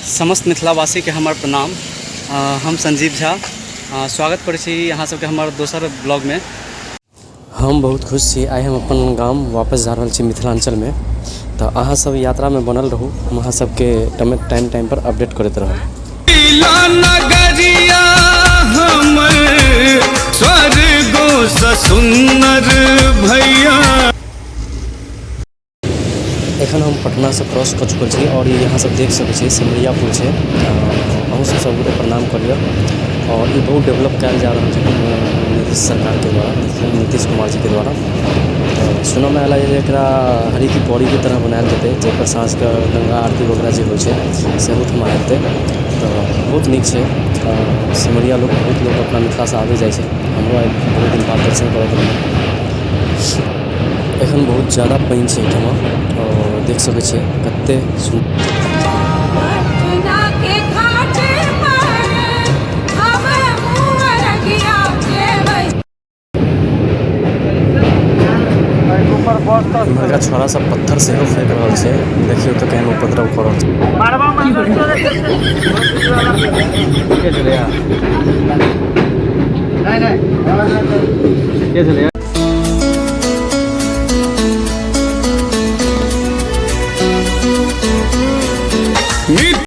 समस्त मिथिलावासीके हमर प्रणाम। हम संजीव झा स्वागत करै छी अहाँ सबके हमर दोसर ब्लॉगमे। हम बहुत खुश छी, आइ हम अपन गाम वापस जा रहल छी मिथिलाञ्चलमे, तऽ अहाँ सब यात्रामे बनल रहू, हम अहाँ सबके टाइम टाइम पर अपडेट करैत रहब। नगरिया हमर स्वर्गो सँ सुन्नर भैया। एखन हम पटनासँ क्रॉस कऽ चुकल छी आओर ई अहाँ सब देख सकै छी सिमरिया पुल छै। अहूँ सब सबगोटे प्रणाम कऽ लिअ। आओर ई बहुत डेवलप कयल जा रहल छै नीतीश सरकारके द्वारा, नीतीश कुमार जीके द्वारा। तऽ सुनऽमे आयल जे एकरा हरी की पौड़ीके तरह बनायल जेतै, जाहिपर साँझके गंगा आरती वगैरह जे होइ छै सेहो ओहिठमा हेतै। तऽ बहुत नीक छै। सिमरिया लोक बहुत लोक अपना मिथिलासँ आबै जाइ छै। हमरो आइ बहुत दिन बाद दर्शन करऽके भेल। एखन बहुत ज्यादा पानि छै एहिठमा आओर देख सकै छियै कते सुन्दर। इम्हरका छोड़ा सब पत्थर सेहो फेंक रहल छै, देखियौ तऽ केहन उपद्रव कऽ रहल छै।